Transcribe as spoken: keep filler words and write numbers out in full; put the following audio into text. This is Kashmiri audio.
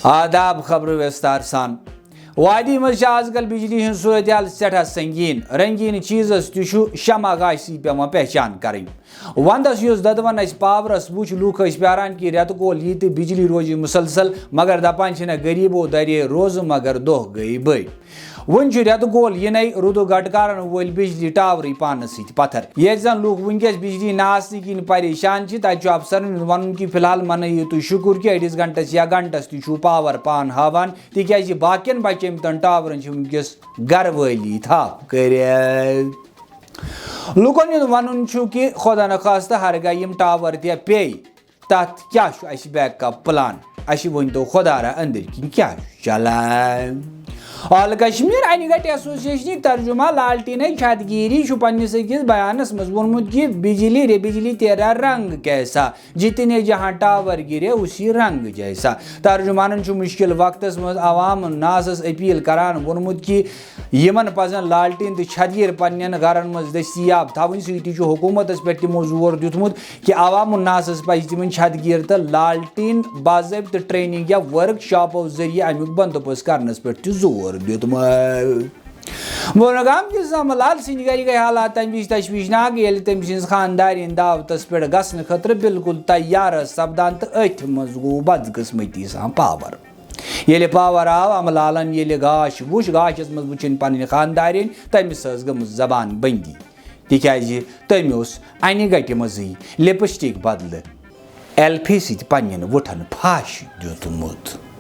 آداب، خبرٕ وِستار سان۔ وادی منٛز چھِ آز کل بجلی ہٕنٛز صورتحال سٮ۪ٹھاہ سنگین۔ رنگین چیزس تہِ چھُ شمع گاشہِ سۭتۍ پٮ۪وان پہچان کرٕنۍ۔ ونٛدس یُس دۄدوَن اَسہِ پاورس وُچھ، لوٗکھ ٲسۍ پیاران کہِ رٮ۪تہٕ کول یی تہٕ بجلی روزِ مسلسل، مگر دپان چھِنہ، غریبو درے روزٕ مگر دۄہ گٔیہِ بٔڑۍ۔ وۄنۍ چھُ رٮ۪تہٕ کول یِنَے، روٗدُک گٹہٕ کارن وٲلۍ بجلی ٹاورٕے پانس سۭتۍ پتھر۔ ییٚتہِ زن لوٗکھ وٕنکیٚس بجلی نہٕ آسنہٕ کِنۍ پریشان چھِ، تتہِ چھُ افسرن ہُنٛد ونُن کہِ فی الحال منٲیِو تُہۍ شُکُر کہِ أڑِس گنٹس یا گنٹس تہِ چھُو پاور پان ہاوان، تِکیازِ باقین بچیمتن ٹاورن چھِ وٕنکیٚس گرٕ وٲلی تھپھ کٔرِتھ۔ لوٗکن ہُنٛد ونُن چھُ کہِ خۄدا نخواستہٕ ہرگاہ یِم ٹاور تہِ پیٚیہِ، تتھ کیٛاہ چھُ اَسہِ بیک اپ پلان؟ اَسہِ ؤنۍتو خۄدا را أنٛدٕرۍ کِنۍ کیٛاہ چھُ چلان؟ آل کشمیر انہِ گٹہِ ایسوسیشنٕکۍ ترجمان لالٹینٕے چھتگیری چھُ پننِس أکِس بیانس منٛز ووٚنمُت کہِ بجلی رے بجلی تیرا رنگ کیسا، جتنے جہاں ٹاور گرے اسی رنگ جیسا۔ ترجمانن چھُ مُشکل وقتس منٛز عوام الناسس اپیل کران ووٚنمُت کہِ یِمن پزن لالٹین تہٕ چھتگیر پننٮ۪ن گرن منٛز دٔستیاب تھاوٕنۍ۔ سۭتی چھُ حکوٗمتس پٮ۪ٹھ تِمو زور دیُتمُت کہِ عوام الناسس پزِ تِمن چھتگیر تہٕ لالٹین باضٲبطہٕ ٹریننگ یا ورک شاپو ذٔریعہٕ امیُک بندوبست کرنس پٮ۪ٹھ تہِ زور دیُتمُت۔ بونگام کِس امہٕ لال سٕنٛدِ گرِ گٔے حالات تمہِ وِزِ تشویشناک، ییٚلہِ تٔمۍ سٕنٛز خانٛدارِنۍ دعوتس پٮ۪ٹھ گژھنہٕ خٲطرٕ بالکل تیار ٲس سپدان تہٕ أتھۍ منٛز گوٚو بدقٕسمتی سان پاور۔ ییٚلہِ پاور آو، امہٕ لالن ییٚلہِ گاش وُچھ، گاشس منٛز وُچھِن پنٕنۍ خانٛدارِنۍ، تٔمِس ٲس گٔمٕژ زبان بندی، تِکیازِ تٔمۍ اوس انہِ گٹہِ منٛزٕے لپسٹک بدلہٕ ایلفی سۭتۍ پننٮ۪ن وُٹھن پھاش دیُتمُت۔